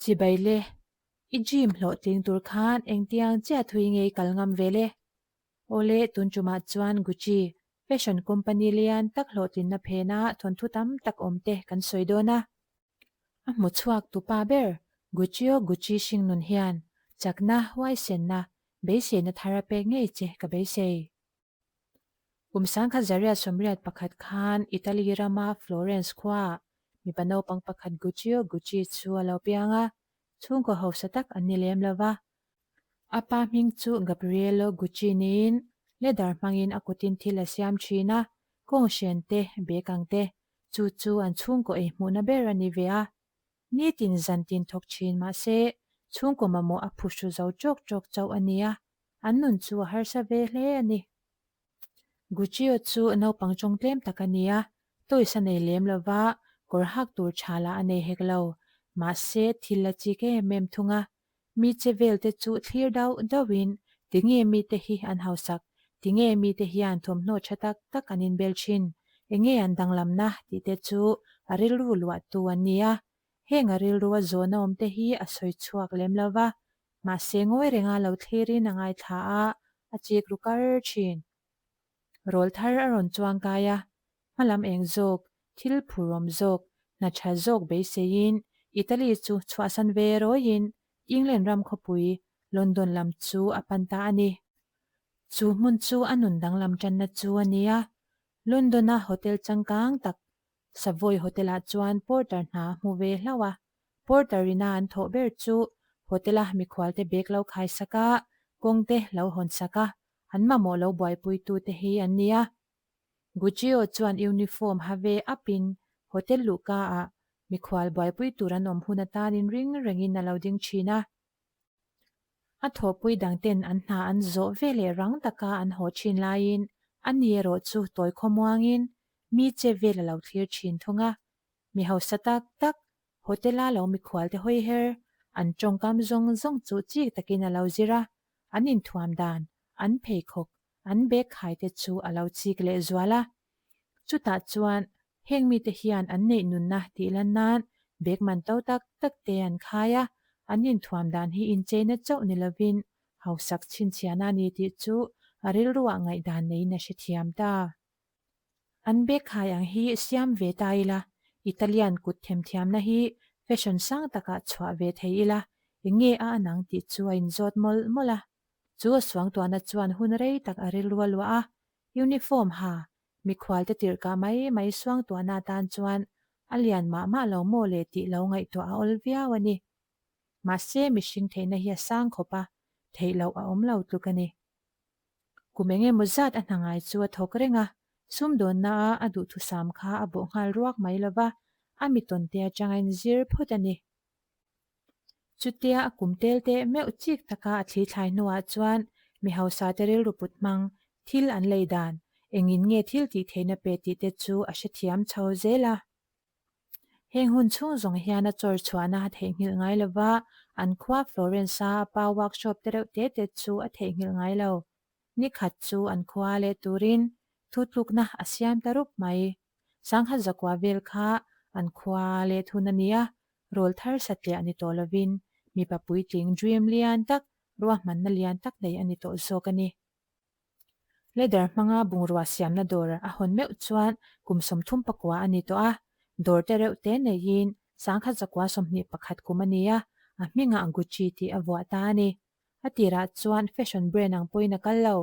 Chibai le, i dream hlawhtling tur khan engtiang chiah thui ngei kal ngam ve le? Awle, tun tumah chuan Gucci, fashion company lian tak hlawhtlinna phena thawnthu tam tak awm te kan sawi dawn a. A hmu chhuak tu pa ber Guccio Gucci hringnun hian chakna, huaisenna, beiseina thar a pek ngei che ka beisei. Kum sangkhat zariat sawmriat pakhat khan Italy rama Florence khuaah mipa naupang pakhat Guccio Gucci chu a lo piang a, chhungkaw hausa tak an ni lem lo va. A pa hming chu Gabriello Gucci niin leather hmangin a kutin thil a siam thin a, kawnghren te, bekang te, chu chu an chhungkaw ei hmuhna ber a ni ve a. Nitin zantin thawk thin mahse chhungkaw mamawh a phuhru zo tawk tawk chauh a nia, an nun chu a harsa ve hle a ni. Guccio chu naupang tawng tlem tak a ni a, toys a nei lem lova, kawr hak tur tha lah a nei hek lo, mahse thil la chik em em thung a. Mi che vel te chu thlir dauh dauhin tinge mite hi an hausak, tinge mite hian thawmhnaw tha tak tak an inbel thin, enge an danglamna tih te chu a rilru luahtu an ni a. Heng a rilrua zawhna awm te hi a sawi chhuak lem lo va, mahse ngawi renga lo thlirin a ngaithla a, a chik ru kar thin. Rawl thar a rawn chuang kai a, hmalam eng zawk, thil phurawm zawk, hna tha zawk beiseiin Italy chu chhuahsan ve rawiin England ram khawpui London lam chu a pan ta a ni. Chu hmun chu a nun danglam tanna chu a ni a, London-a hotel changkang tak Savoy Hotel-ah chuan porter hna a hmu ve hlauh a, porter ina an thawh ber chu hotel-a mikhualte bag lo khai sak a, kawngte lo hawn sak a, an mamawh lo buaipuitute hi an ni a. Guccio chuan uniform ha ve apin hotel luhka ah mikhual buaipui tur an awm hun atanin ring rengin a lo ding thin a. A thawhpui dangten an hna an zawh ve leh rang taka an haw thin laiin a ni erawh chu tawi khawmuangin mi che vel a lo thlir thin thung a. Mi hausa tak tak hotel-a lo mikhualte hawi her an tawngkam zawng zawng chu chik takin a lo zir a, an inthuam dan, an pheikhawk an bag khai te chu a lo chik leh zual a. Chutah chuan heng mite hian an neih nunna tih lan nan bag man to tak tak te an khai a, an inthuam dan hi incheina chauh ni lovin hausak chhinchhiahna a ni tih chu a rilruah ngaihdan neiin a hrethiam ta. An bag khai ang hi siam ve ta ila, Italian kut themthiamna hi fashion sang takah chhuah ve thei ila, eng nge a an ang tih chu a inzawt mawlh mawlh a. Chu a suangtuahna chuan hun rei tak a rilru a luah a, uniform ha mikhualte tirhkah mai mai suangtuahna atan chuan a lian mah mah lo maw le tih lo ngaihtuah a awl viau a ni. Mahse mihring theihna hi a sang khawp a, theih loh a awm lo tluk a ni. Kum eng emaw zat a hna ngai chu a thawk reng a, sumdawnna a a duhthusam kha a bawh nghal ruak mai lova, a mi tawnte atanga inzir phawt a ni. Chutia a kum tel teh meuh chik taka a thli thlai hnuah chuan mi hausa te rilru put hmang, thil an lei dan, engin nge thil tih theihna pe tih te chu a hrethiam chho zel a. Heng hun chhung zawng hian a chawr chhuahna a theihnghilh ngai lo va, an khua Florence-a a pa workshop te reuh te te chu a theihnghilh ngai lo. Ni khat chu an khua leh turin thutlukna a siam ta rup mai. Sangha zakua vel kha an khua leh thun a ni a, rawl thar satliah ni tawh lovin mipa puitling dream lian tak, ruahmanna lian tak nei a ni tawh zawk a ni. Leather hmanga bungrua siamna dawr a hawn meuh chuan kum 39 a ni tawh a, dawr te reuh te neiin 1921 kum a ni a, a hmingah Gucci tih a vuah ta a ni. A tirah chuan fashion brand ang pawhin a kal lo.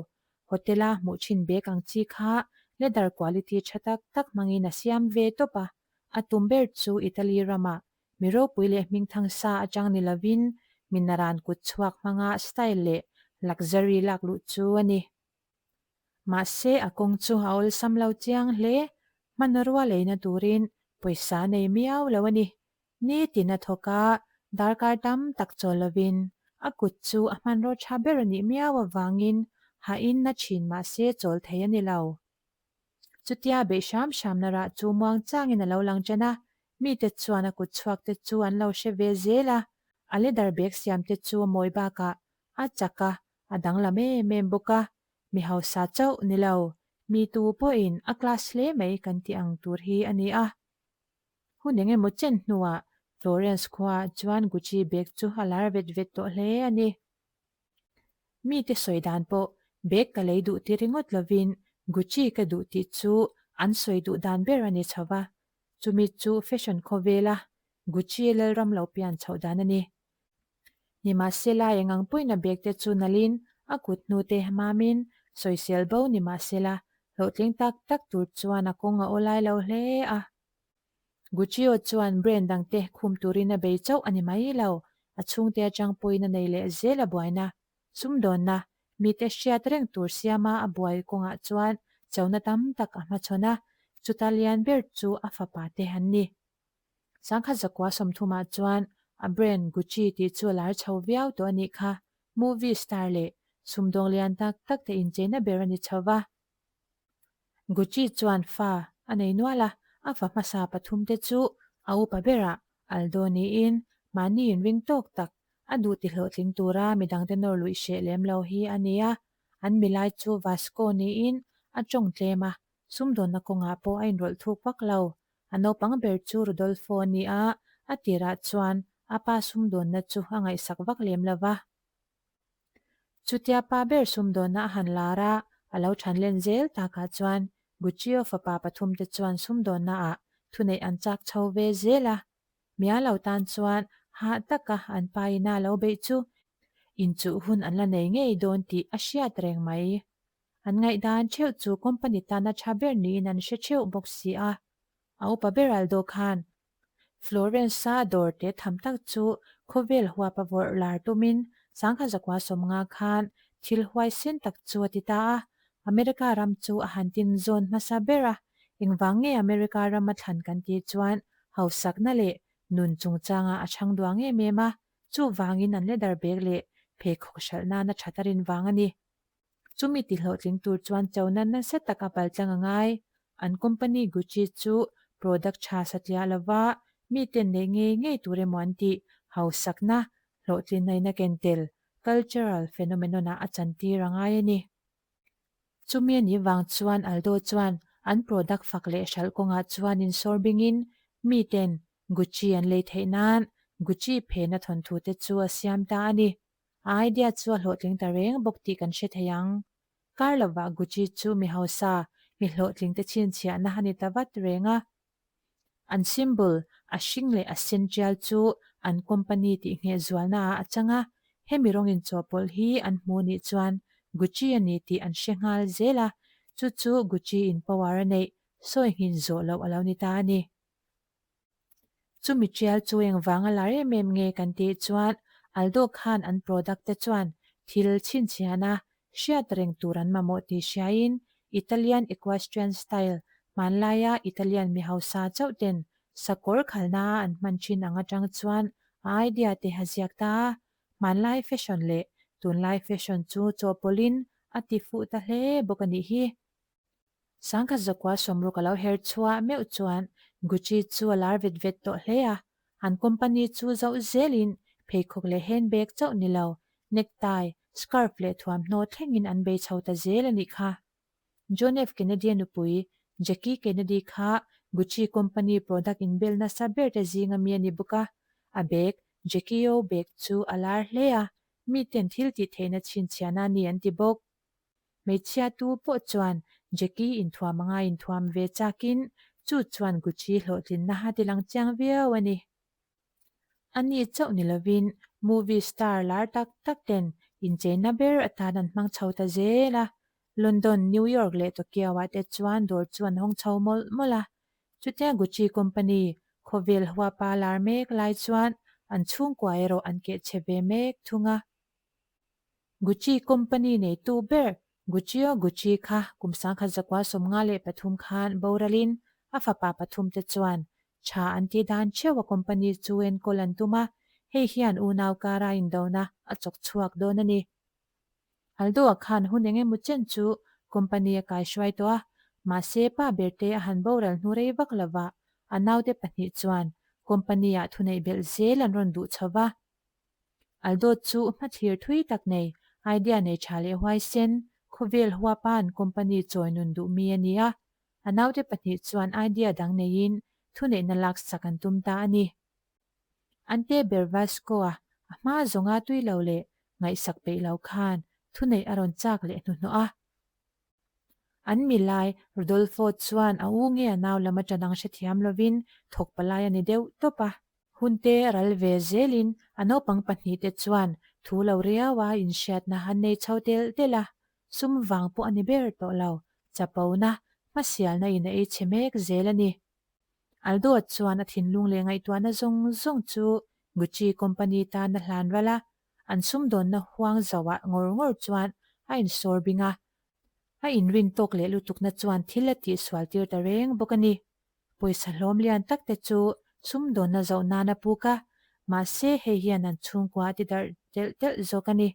Hotel-a hmuh thin bag ang chi kha leather quality tha tak tak hmangin a siam ve tawp a. A tum ber chu Italy ramah mi ropui leh hmingthang sa atang ni lovin mi naran kut chhuak hmanga style leh luxury lak luh chu a ni. Mahse a kawng chu a awlsam lo chiang hle. Hmanrua leina turin pawisa nei miau lo a ni. Nitin a thawk a, darkar tam tak chawl lovin a kut chu a hmanraw tha ber a nih miau avangin hahin na thin mahse chawl thei a ni lo. Chutia beih hram hramna rah chu muang changin a lo lang ṭan a, mite chuan a kut chhuak te chu an lo hre ve zel a, a leather bag siam te chu a mawi bakah a chak a, a danglam em em bawk a, mi hausa chauh ni lo, mi tu pawhin a class hle mai kan tih ang tur hi a ni a. Hun eng emaw chen hnuah Florence khuaah chuan Gucci bag chu a lar vet vet tawh hle a ni. Mite sawi dan pawh bag ka lei duh ti ringawt lovin Gucci ka duh tih chu an sawi duh dan ber a ni chho va, chumi chu fashion khawvela Gucci lalram lo pian chhoh dan a ni. Nimahsela eng ang pawhin a bag te chu nalhin a kut hnu te mamin sawisel bo nimahsela hlawhtling tak tak tur chuan a kawng a awlai lo hle a. Guccio chuan brand dangte khum turin a bei chauh a ni mai lo, a chhungte atang pawhin a nei leh zel a buaina, sumdawnna, mite hriat reng tur siama a buai kawngah chuan chona tam tak a hmachhawn a, chuta lian ber chu a fapa te an ni. Sangkhat zakua sawmthumah chuan a brand Gucci tih chu a lar chho viau tawh a nih kha, movie star leh sumdawng lian tak tak te incheina ber a ni chho va. Gucci chuan fa a nei nual a, a fa hmasa pathumte chu a upa berah Aldo niin mahni inring tawk tak a duh ti hlawhtling tura midangte nawr luih hreh lem lo hi a ni a. An milai chu Vasco niin a tawng tlem a, sumdawnna kawngah pawh a inrawlh thuk vak lo. A naupang ber chu Rodolfo a ni a, a tirah chuan a pa sumdawnna chu a ngaihsak vak lem lo va. Chutia pa ber sumdawnna a han lar a, a lo than len zel takah chuan Guccio fapa pathumte chuan sumdawnnaah thuneih an chak chho ve zel a. Mia lo tan chuan hah taka an pa ina lo beih chu inchuh hun an la nei ngei dawn tih a hriat reng mai. An ngaihdan theuh chu company tana tha ber niin an hre theuh bawk si a. A upa ber Aldo khan Florence-a dawr te tham tak chu khawvel huap a vawrh lar tumin sangha zakua sawmnga khan thil huaisen tak chu a ti ta a. America ram chu a han tin zawn hmasa ber a, engvang nge America ram a thlan kan tih chuan hausakna leh nun chungchangah a chhang duang em em a, chuvangin an leather bag leh pheikhawk hralh nana that a rin vang a ni. Chumi ti hlawhtling tur chuan chona nasa tak a paltlang a ngai. An company Gucci chu product tha satliah lova miten neih ngei ngei tur emaw an tih hausakna, hlawhtlinnaina ken tel, cultural phenomenon-ah a chantir a ngai a ni. Chumi a nih vang chuan Aldo chuan an product fak leh hralh kawngah chuan insawr bingin miten Gucci an lei theih nan Gucci phena thawnthu te chu a siam ta a ni. A idea chu a hlawhtling ta reng bawk tih kan hre thei ang. Kar lovah Gucci chu mi hausa, mi hlawhtling te chhinchhiahna a ni ta vat reng a. An symbol, a hring leh a sen tial chu an company tih ngheh zualna ah a chang a, hemi rawng inchawhpawlh hi an hmuh nih chuan Gucci a ni tih an hre nghal zel a, chu chu Gucci in power a neih sawi nghin zawh loh a lo ni ta a ni. Chumi tial chu engvang a lar em em nge kan tih chuan Aldo khan an product te chuan thil chhinchhiahna hriat reng tur an mamawh tih hriain Italian equestrian style hmanlaia Italian mi hausa chauh ten sakawr khalna a an hman thin ang atang chuan a idea te a ziak ta a, hmanlai fashion leh tunlai fashion chu chawhpawlhin a ti fuh ta hle bawk a nih hi. Sangkhat zakua sawmruk a lo her chhuah meuh chuan Gucci chu a lar vet vet tawh hle a, an company chu zoh zelin pheikhawk leh handbag chauh ni lo, necktie, scarf leh thuamhnaw thlengin an bei chho ta zel a nih kha. John F. Kennedy-a nupui Jackie Kennedy kha Gucci company product inbel nasa ber te zinga mi a ni bawk a, a bag, Jackie O bag chu a lar hle a, miten thil tih theihna chhinchhiahna a ni an ti bawk. Hmeichhia tu pawh chuan Jackie inthuam anga inthuam ve chakin chu chuan Gucci hlawhtlinna a ti lang chiang viau a ni. Ani chauh ni lovin movie star lar tak tak ten incheina ber atan an hmang chho ta zel a, London, New York leh Tokyo ah te chuan dawr chu an hawng chho mawlh mawlh a. Chutia Gucci company khawvel huapa lar mek lai chuan an chhungkua erawh an kehchhe ve mek thung a. Gucci company neitu ber Guccio Gucci kha kum sangkhat zakua 53 khan boralin a fapa pathumte chuan tha an tih dan theuh a company chu enkawl an tum a, hei hian unau kara indona a chawk chhuak dawn a ni. Aldo-a khan hun eng emaw chen chu company a kaihruai tawh a, mahse pa berte a han boral hnu rei vak lova a naute pahnih chuan company-ah thuneih belh zel an rawn duh chho va. Aldo chu hmathlir thui tak nei, idea nei tha leh huaisen, khawvel huapa an company chawi nun duh mi a ni a. A naute pahnih chuan idea dang neiin thuneihna laksak an tum ta a ni. An te ber Vasco-a a hma zawnga tui lo leh ngaihsak peih lo khan thuneih a rawn chak leh hnuhnawh a. An milai Rudolfo chuan a u nge a nau lam a ṭan ang hrethiam lovin thawk palai a ni deuh tawp a. Hunte ral ve zelin a naupang pahnihte chuan thu lo riaua inhriatna an nei chho telh telh a, sum vang pawh a ni ber tawh lo, chapona, hmasialna in a ei chhe mek zel a ni. Aldo chuan a thinlung leh ngaihtuahna zawng zawng chu Gucci company tan a hlan ral a, an sumdawnna huang zauah ngawr ngawr chuan a insawr bing a, a inrin tawk leh lutukna chuan thil a tihsual tir ta reng bawk a ni. Pawisa hlawm lian tak te chu sumdawnna zoh nan a puk a, mahse hei hian an chhungkua a ti darh telh telh zawk a ni.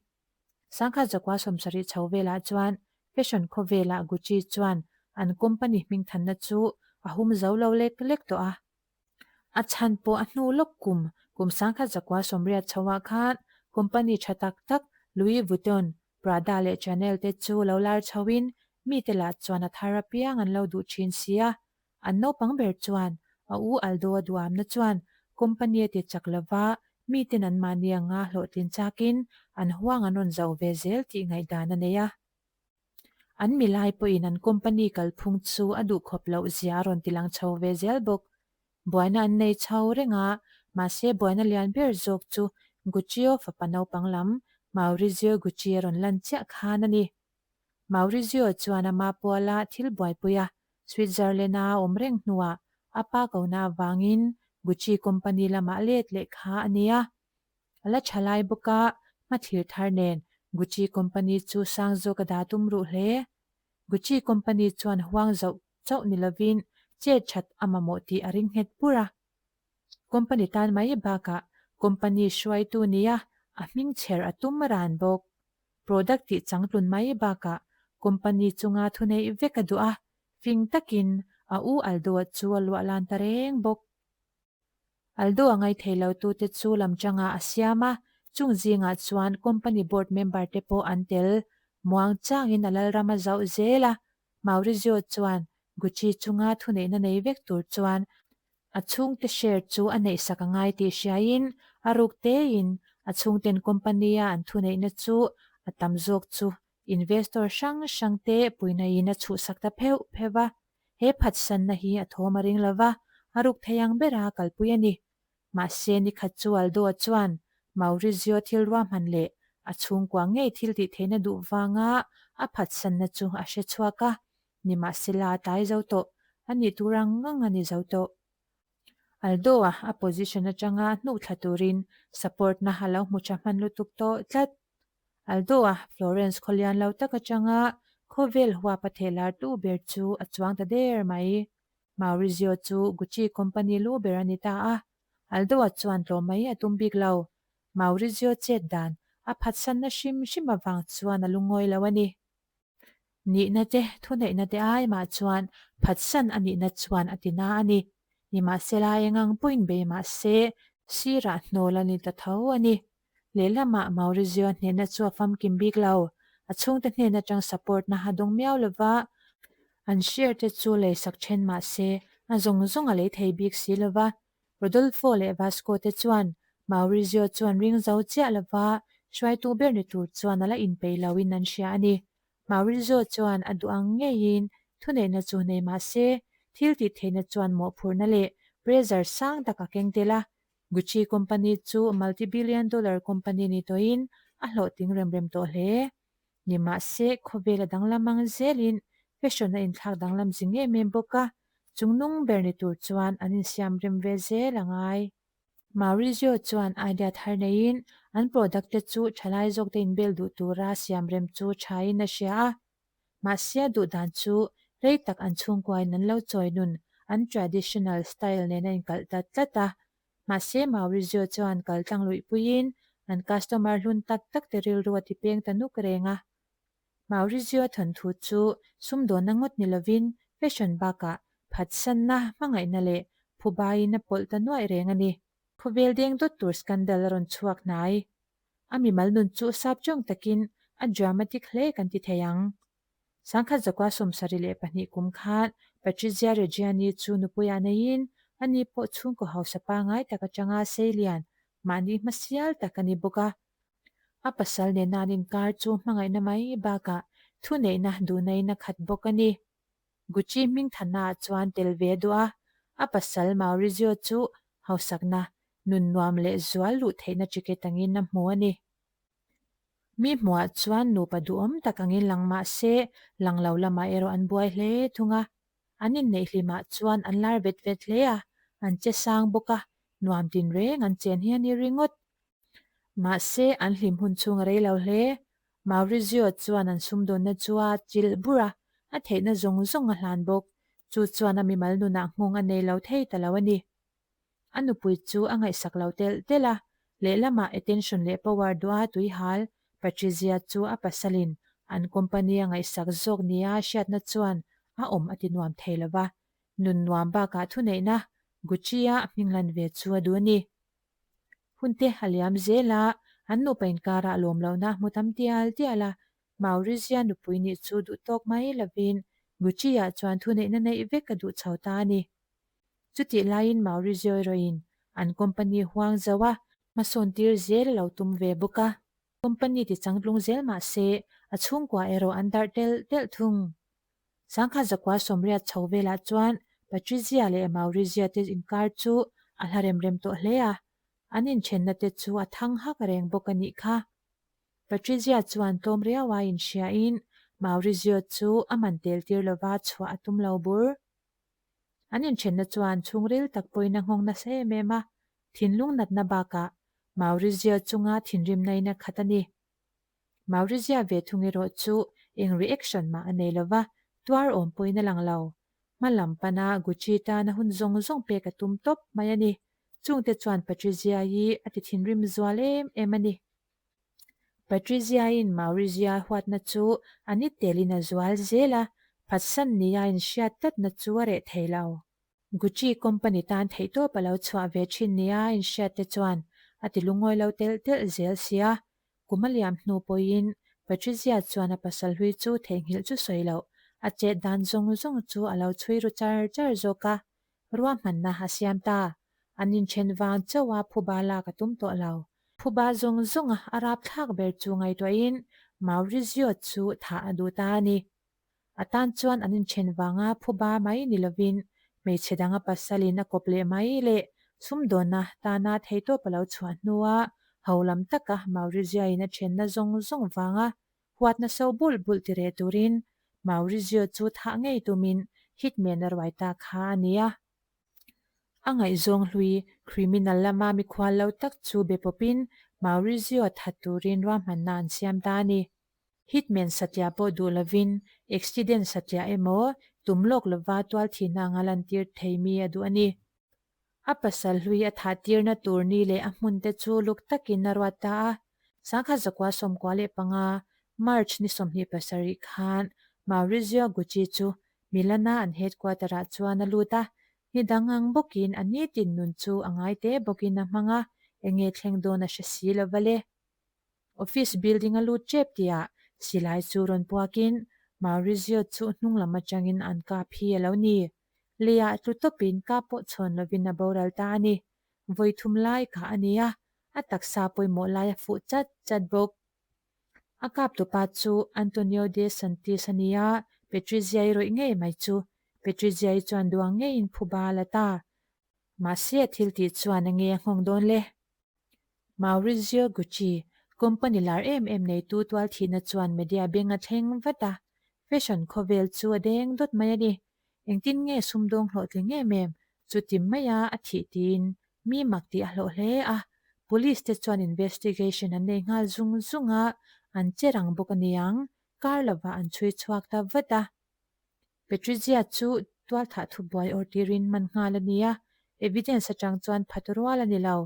Sangkhat zakua 70 chho velah chuan fashion khawvelah Gucci chuan an company hmingthanna chu a hum zo lo lek lek tawh a. A chhan pawh a hnu lawk kum kum 1980 chhoah khan company tha tak tak Louis Vuitton, Prada leh Chanel te chu lo lar chhoin mite lah chuan a thar apiang an lo duh thin si a. An naupang ber chuan a u Aldo a duamna chuan company a ti chak lova miten anmahni anga hlawhtlin chakin an huang an rawn zauh ve zel tih ngaihdan a nei a. An milai pawhin an company kalphung chu a duhkhawp loh zia a rawn tilang chho ve zel bawk. Buaina an nei chho reng a, mahse buaina lian ber zawk chu Guccio fapa naupang lam Maurizio Gucci a rawn lan chiah khan a ni. Maurizio chuan ama puala thil buaipui a, Switzerland-a a awm reng hnuah a pa kona avangin Gucci company lamah let leh kha a ni a. A la tha lai bawk a, hmathlir thar nen Gucci company chu sang zawk a dah tum ruh hle. Gucci company chuan huang zauh chauh ni lovin chet that a mamawh tih a ring nghet pur a. Company tan mai bakah company hruaitu nia a hming chher a tum ran bawk. Product tih changtlun mai bakah company chunga thuneih vek a duh a, fing takin a u Aldo chu a luah lan ta reng bawk. Aldo a ngaithei lo tute chu lamchangah a siam a, chung zingah chuan company board member te pawh an tel. Muang changin a lalram a zauh zel a, Maurizio chuan Gucci chunga thuneihna nei vek tur chuan a chhungte share chu a neihsak a ngai tih hriain a ruk tein a chhungten company-a an thuneihna chu a tam zawk chu investor hrang hrangte puinain a chhuhsak ta pheuh pheuh a. He phatsanna hi a thawm a ring lova, a ruk thei ang bera kalpui a ni. Mahse, nikhat chu Aldo-a chuan Maurizio thil ruahman leh a chhungkua ngei thil tih theihna duh vanga a phatsanna chu a hre chhuak a, nimahsela a tlai zo tawh, a nih tur ang ang a ni zo tawh. Aldo-a a position atanga hnuh thla turin support-na a lo hmu tha hman lutuk tawh tlat. Aldo-a Florence khawlian lo tak atanga khawvel huap a theh lar tu ber chu a chuang ta der mai. Maurizio chu Gucci company lu ber a ni ta a, Aldo-a chuan tlawm mai a tum bik lo. Maurizio chet dan a phatsanna hrim hrim avang chuan a lungawi lo a ni. Nihna te, thuneihna te ai mah chuan phatsan a nihna chuan a ti na a ni. Nimahsela eng ang pawhin bei mah se, sirah hnawl a ni ta tho a ni. Lehlamah Maurizio hnehna chu a famkim bik lo. A chhungte hnen atang support na a dawng miau lova, an share te chu leisak then mah se, a zawng zawng a lei thei bik si lova. Rodolfo leh Vasco te chuan Maurizio chuan ring zo chiah lova hruaitu ber ni tur chuan a la inpeih loin an hria a ni. Maurizio chuan a duh ang ngeiin thuneihna chu nei mah se, thil tih theihna chuan mawhphurhna leh pressure sang tak a keng tel a. Gucci company chu multi-billion dollar company ni tawhin a hlawhtling rem rem tawh hle. Nimahse, khawvel a danglam ang zelin fashion a inthlak danglam zing em em bawk a, chungnung ber ni tur chuan an insiam rem ve zel a ngai. Maurizio chuan idea thar neiin an product te chu thalai zawk te inbel duh tura siam rem chu thain a hria a. Mahse a duh dan chu rei tak an chhungkuain an lo chawi nun an traditional style nen a inkalh ta tlat a. Mahse Maurizio chuan kal tlang luih puiin an customer hlun tak tak te rilru a ti peng ta nuk reng a. Maurizio thawnthu chu sumdawnna ngawt ni lovin fashion bakah phatsanna, hmangaihna leh phubaiin a pawlh ta nuaih reng a ni. Khawvel deng dawt tur scandal a rawn chhuak hnai. A mimal nun chu sap chawng takin a dramatic hle kan ti thei ang. 1972 kum khan Patrizia Reggiani chu nupuiah neiin ani pawh chhungkaw hausa pangngai tak atanga sei lian. Mahni hmasial tak a ni bawk a. A pasal nena an inkar chu hmangaihna mai bakah thuneihna duhnain a khat bawk a ni. Gucci hmingthana ah chuan tel ve a duh a, a pasal Maurizio chu hausakna, nun nuam leh zual luh theihna ticket angin a hmu a ni. Mi hmuhah chuan nupa duhawm tak angin lang mah se, lang lo lamah erawh an buai hle thung a. An inneih hlimah chuan an lar vet vet hle a, an che sang bawk a, nuam tinreng an chen hi a ni ringawt. Mahse, an hlim hun chhung a rei lo hle. Maurizio chuan an sumdawnna chu a chilh bur a, a theihna zawng zawng a hlan bawk. Chu chuan a mimal nunah nghawng a nei lo thei ta lo a ni. A nupui chu a ngaihsak lo telh telh a, lehlamah attention leh power duha tuihal Patrizia chu a pasalin an company a ngaihsak zawk nia hriatna chuan a awm a ti nuam thei lo va, nun nuam bakah thuneihna Gucci-a hming lan ve chu a duh a ni. Hunte a liam zel a, an nupa inkarah lawm lohna a hmu tam tial tial a, Maurizia nupui nih chu duh tawk mai lovin Gucci-ah chuan thuneihna neih vek a duh chho ta a ni. Chutih laiin Maurizio erawhin an company huang zo a, hmasawn tir zel a lo tum ve bawk a, company ti changtlung zel mah se a chhungkua erawh an darh telh telh thung. Sangkhat zakua sawmriat chho velah chuan Patrizia leh Maurizia te inkar chu a hla rem rem tawh hle a, an inthenna te chu a thang hak reng bawk a nih kha. Patrizia chuan tlawm riau a inhriain Maurizio chu a man tel tir lova chhuah a tum lo bur. An inthenna chuan chhungril tak pawhin a nghawng nasa em em a, thinlung natna bakah Maurizio chunga thinrimna in a khat a ni. Maurizia ve thung erawh chu eng reaction mah a nei lova, tuar awm pawhin a lang lo. Hma lam pana Gucci tana hun zawng zawng pek a tum tawp mai a ni. Chungte chuan Patrizia hi a ti thinrim zual em em a ni. Patrizia-in Maurizia huatna chu a ni telin a zual zel a, phatsan nia inhriat tlatna chu a reh thei lo. Gucci company tan theihtawp a lo chhuah ve thin nia inhriat te chuan a ti lungawi lo telh telh zel sia. Kum a liam hnu pawhin Patrizia chuan a pasal hlui chu theihnghilh chu sawi loh, a chet dan zawng zawng chu a lo chhui ru char char zawk a, ruahmanna a siam ta. An inthen vang chauh a phuba lak a tum tawh lo. Phuba zawng zawnga a rapthlak ber chu ngaihtuahin Maurizio chu thah a duh ta a ni. A tan chuan an inthen vanga phuba mai ni lovin hmeichhe dang a pasalin a kawp leh mai leh sumdawnna tana theihtawp a lo chhuah hnua ho lam taka Maurizio-in a thenna zawng zawng vanga huatna so bulh bulh ti reh turin Maurizio chu thah ngei tumin hitman a ruai ta kha a ni a. A ngaihzawng hlui criminal lama mikhual lo tak chu be pawpin Maurizio that turin ruahmanna an siam ta a ni. Hitman satliah pawh duh lovin accident satliah emaw tum lawk lova tual thihna anga lantir thei mi a duh a ni. A pasal hlui a thah tirna tur ni leh a hmun te chu luk takin a ruat ta a. Sangkhat zakua 95, March ni 27 khan Maurizio Gucci chu Milan-a an headquarter-ah chuan a lut a, ni dang ang bawkin a nitin nun chu a ngai te bawkin a hmang a, enge thleng dawn a hre si lova le. Office building a lut tep tihah silai chu rawn puakin Maurizio chu hnung lam atangin an kap hi a lo ni. Leiah tlu tawpin kap pawh chhawn lovin a boral ta a ni. Vawi thum lai kah a ni a, a taksa pawimawh lai a fuh chat chat bawk. A kap tupa chu Antonio de Santis a ni a, Patrizia-i rawih ngei mai chu. Patrizia-i chuan duang ngeiin phuba a la ta. Mahse a thil tih chuan a nge a nghawng dawn le. Maurizio Gucci, company lar em em neitu tual thihna chuan media beng a thleng vat a, fashion khawvel chu a deng dawt mai a ni. Engtin nge sumdawng hlawhtling em em chuti maia a thih tiin mi mak tih a hlawh hle a, police te chuan investigation an nei nghal zung zung a, an che rang bawk a niang, kar lovah an chhui chhuak ta vat a. Patrizia chu tualthah thubuai awr tirin man nghal a ni a, evidence atang chuan phat rual a ni lo.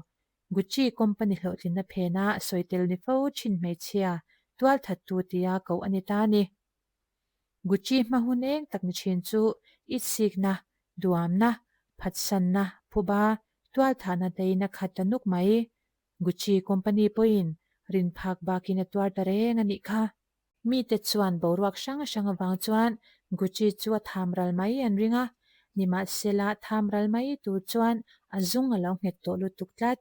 Gucci company hlawhtlinna phena sawi tel ni fo thin hmeichhia tualthattu tia koh a ni ta a ni. Gucci hma hun eng tak ni thin chu itsikna, duamna, phatsanna, phuba, tualthahna tein a khat ta nuk mai. Gucci company pawhin rin phak bakin a tuar ta reng a nih kha. Mite chuan boruak hrang hrang avang chuan Gucci chu a tham ral mai an ring a, nimahsela tham ral mai tur chuan a zung a lo nghet tawh lutuk tlat.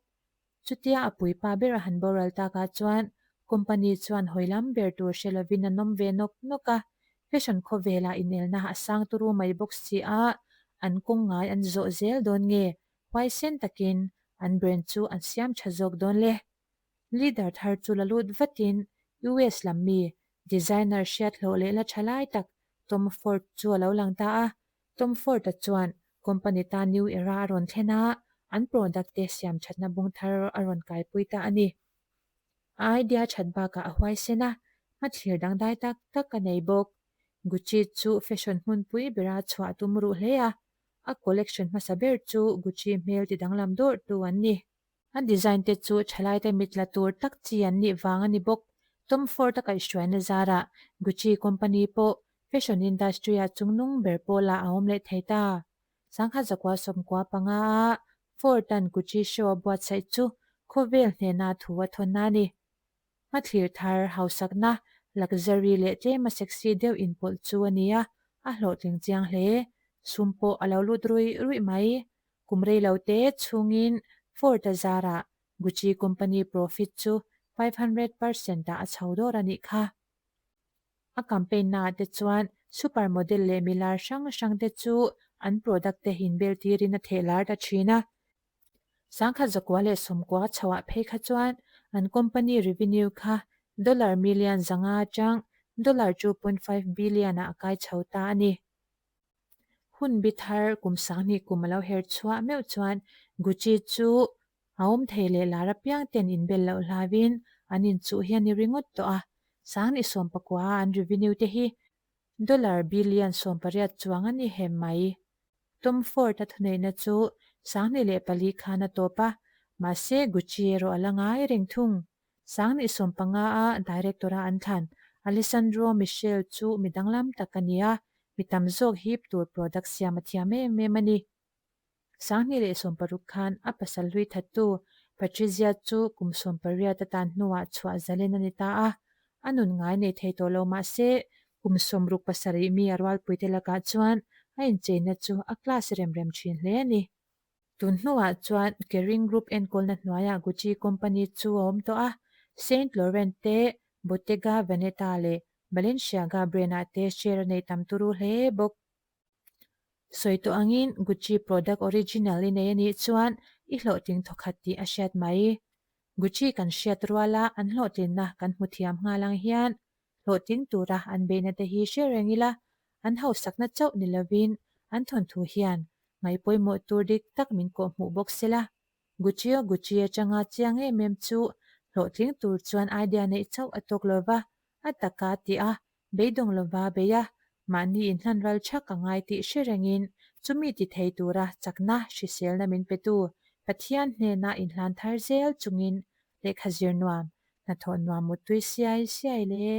Chutia a puipa ber a han boral takah chuan company chuan hawi lam ber tur hre lovin a nawm ve nawk nawk a, fashion khawvelah inelna a sang turu mai bawk si a, an kawng ngai an zawh zel dawn nge huaisen takin an brand chu an siam tha zawk dawn le. Leader thar chu la lut vatin US lam mi designer hriat hlawh leh la tha lai tak Tom Ford chu a lo lang ta a, Tom Ford-a chuan company tan new era a rawn thlen a, an product te siam thatna bung thar a rawn kaipui ta a ni. A idea that bakah a huaisen a, hmathlir dangdai tak tak a nei bawk. Gucci chu fashion hmunpui bera chhuah tum ruh hle a, a collection hmasa ber chu Gucci hmel ti danglam dawrhtu an ni. A design te chu thalaite mit la tur tak chi an nih vang a ni bawk. Tom Ford a kaihhruaina zarah Gucci company pawh fashion industry-ah chungnung ber pawlah a awm leh thei ta. Sangha zakua sawmkua panga a Ford-a'n Gucci show a buatsaih chu khawvel hnena thu a thawn a ni. Hmathlir thar hausakna, luxury leh tlema sexy deuh inpawlh chu a ni a, a hlawhtling chiang hle. Sum pawh a lo lut ruih ruih mai. Kum rei lo te chhungin Ford a zarah Gucci company profit chu 500% ah a chho dawr a nih kha. A campaign naah te chuan super model leh milar hrang hrang te chu an product te inbel tirin a theh lar ta thin a. Sangkhat zakua leh sawmkua chhoah phei kha chuan an company revenue kha dollar million 500 atang dollar 2.5 billion ah a kai chho ta a ni. Hun bi thar kum 2000 kum a lo her chhuah meuh chuan Gucci chu a awm thei leh lar apiang ten inbel loh hlauin an inchuh hi a ni ringawt tawh a. 2019 a an revenue te hi dollar billion 18 chuang a ni hem mai. Tom Ford a thuneihna chu 2004 khan a tawp a, mahse Gucci erawh a la ngai reng thung. 2015 a director a an thlan Alessandro Michele chu mi danglam tak a ni a, mi tam zawk hip tur product siam a thiam em em a ni. 2016 khan a pasal hlui thattu Patrizia chu kum 18 a tan hnuah chhuah zalen a ni ta a, a nun ngai nei thei tawh lo mah se kum 67 mi a rualpuite lakah chuan a incheina chu a class rem rem thin hle a ni. Tun hnuah chuan Kering Group enkawlna hnuaiah Gucci company chu a awm tawh a, Saint Laurent te, Bottega Veneta leh Balenciaga brand-ah te share a nei tam turu hle bawk. Sawi tawh angin Gucci product original i nei a nih chuan i hlawhtling thawkhat tih a hriat mai. Gucci kan hriat ruala an hlawhtlinna kan hmu thiam nghal ang hian hlawhtling tura an beihna te hi hre reng ila, an hausakna chauh ni lovin an thawnthu hian ngaihpawimawh tur dik tak min kawhhmuh bawk sela. Gucci o Gucci atanga chiang em em chu hlawhtling tur chuan idea neih chauh a tawk lova, a taka tih a, beidawng lova bei a, mahni inhlan ral thak a ngai tih hre rengin chumi ti thei tura chakna hriselna min petu Pathian hnena inhlan thar zel chungin lehkha zir nuam, hnathawh nuam muttui siai siai le.